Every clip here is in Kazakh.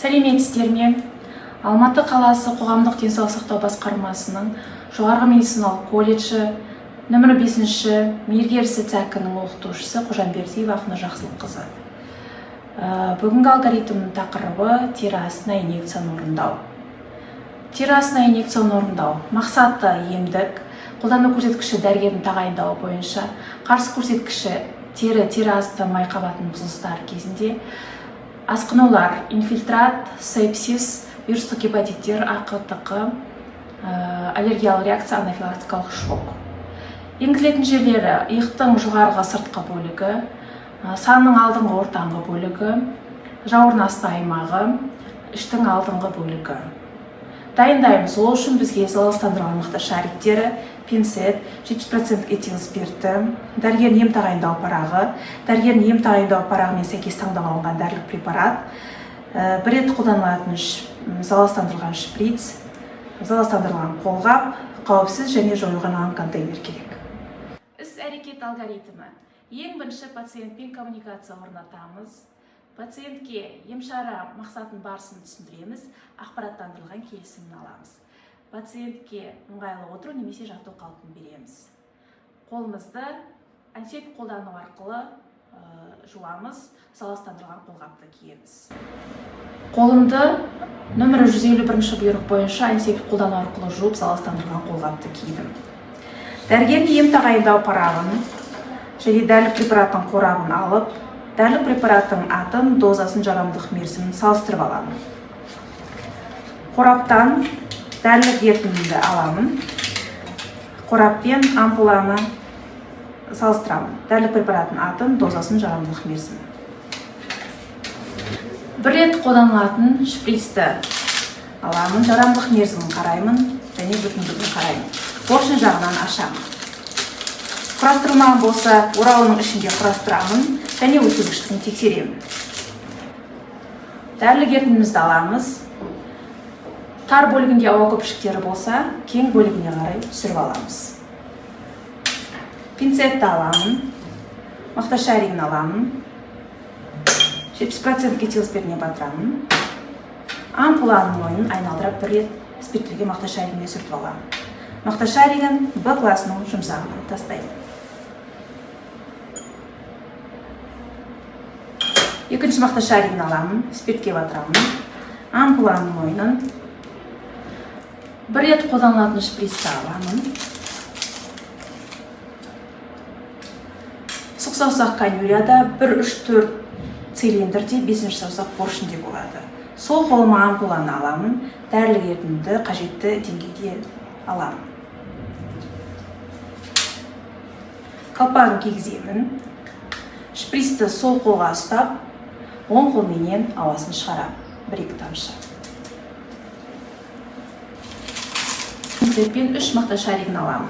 Сәлеметсіздер ме? Алматы қаласы қоғамдық денсаулық сақтау басқармасының жоғарғы медициналық колледжі нөмірі 5-ші мейіргер ісі ЦӘК-нің оқытушысы Қожамбердиева Ақнұр Жақсылыққызы. Бүгінгі алгоритмнің тақырыбы тері астына инъекцияны орындау. Тері астына инъекцияны орындау мақсаты емдік, қолдану көрсеткіші дәрігердің тағайындауы бойынша, қарсы көрсеткіші тері асты май қабатының бұзылыстары кезінде, асқынулар, инфильтрат, сепсис, вирустық гепатиттер, АҚТҚ, аллергиялық реакция, анафилактикалық шок. Енгізілетін жерлері иықтың жоғарғы сыртқы бөлігі, санның алдыңғы ортаңғы бөлігі, жауырын асты аймағы, іштің алдыңғы бөлігі. Дайындаймыз. Ол үшін бізге залалсыздандырылған мақта шариктері, пинцет, 70% этил спирті, дәрігердің ем тағайындау парағы, дәрігердің ем тағайындау парағымен сәйкес таңдап алынған дәрілік препарат, бір рет қолданылатын залалсыздандырылған шприц, залалсыздандырылған қолғап, қауіпсіз және жоюға арналған контейнер керек. Іс-әрекет алгоритмі. Ең бірінші пациентпен коммуникация орнатамыз. Пациентке емшара мақсатын барысын түсіндіреміз, ақпараттандырылған келісімін аламыз. Пациентке ыңғайлы отыру немесе жату қалпын береміз. Қолымызды антисептик қолдану арқылы жуамыз, залалсыздандырылған қолғапты киеміз. Қолымды нөмірі 151 бұйрық бойынша антисептик қолдану арқылы жуып, залалсыздандырылған қолғапты кидім. Дәрігердің ем тағайындау парағын және дәрілік препараттың қорабын алып, дәрілік препараттың атын, дозасын, жарамдылық мерзімін салыстырып аламын. Қораптан дәрілік ерітіндіні аламын. Қораппен ампуланы салыстырамын. Дәрілік препараттың атын, дозасын, жарамдылық мерзімін. Бір рет қолданылатын шприцті аламын, жарамдылық мерзімін қараймын және бүтіндігін қараймын. Поршень жағынан ашамын. Құрастырылмаған болса, орауының ішінде құрастырамын және өткізгіштігін тексеремін. Дәрілік ерітіндімізді аламыз. Тар бөлігінде ауа көпіршіктері болса, кең бөлігіне қарай түсіріп аламыз. Пинцетті аламын, мақта шаригін аламын, 70% этил спиртіне батырамын. Ампуланың мойнын айналдырып бір рет спирттілген мақта шаригіне сүртіп аламын. Мақта шаригін Б класының жұмсағына тастаймын. Екінші мақта шаригін аламын, спиртке батырамын. Ампуланың мойнын бір рет қолданылатын шприцті аламын. Сұқ саусақ канюляда 1, 3, 4 цилиндрде, 5 саусақ поршенде болады. Сол қолыма ампуланы аламын, дәрілік ерітіндіні қажетті деңгейде аламын. Қалпағын кигіземін. Шприцті сол қолға ұстап, оң қолменен ауасын шығарамын. 1-2 тамшы. Пинцетпен 3 мақта шаригін аламын.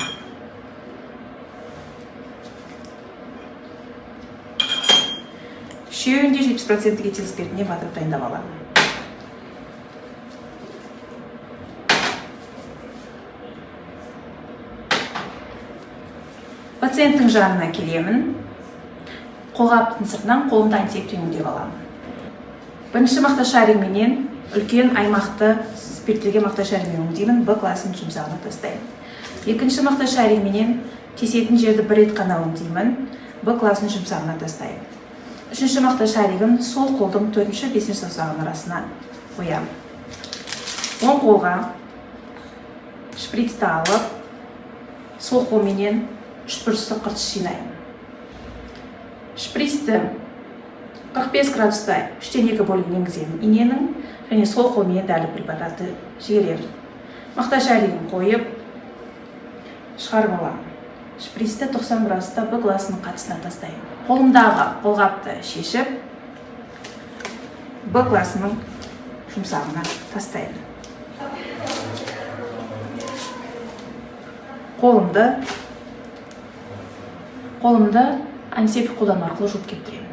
Үшеуін де 70% этил спиртіне батырып дайындап аламын. Пациенттің жанына келемін. Қолғаптың сыртынан қолымды антисептикпен өңдеп аламын. Бірінші мақта шаригіменен үлкен аймақты спирттілген мақта шаригімен өңдеймін, Б класының жұмсағына тастаймын. Екінші мақта шаригіменен кесетін жерді бір рет қана өңдеймін, Б класының жұмсағына тастаймын. Үшінші мақта шаригін сол қолдың 4-ші, 5-ші саусағының арасына қоямын. Оң қолға шприцті алып, сол қолменен үшбұрышты қыртыс жинаймын. Шприцті 45 градуста 3-2 бөлігін енгіземін иненің және сол қолмен дәрілік препаратты жіберемін. Мақта шаригін қойып, шығарып аламын. Шприцті 90 градуста Б класының қатысына тастаймын. Қолымдағы қолғапты шешіп, Б класының жұмсағына тастаймын. Қолымды антисептик қолдану арқылы жуып кептіремін.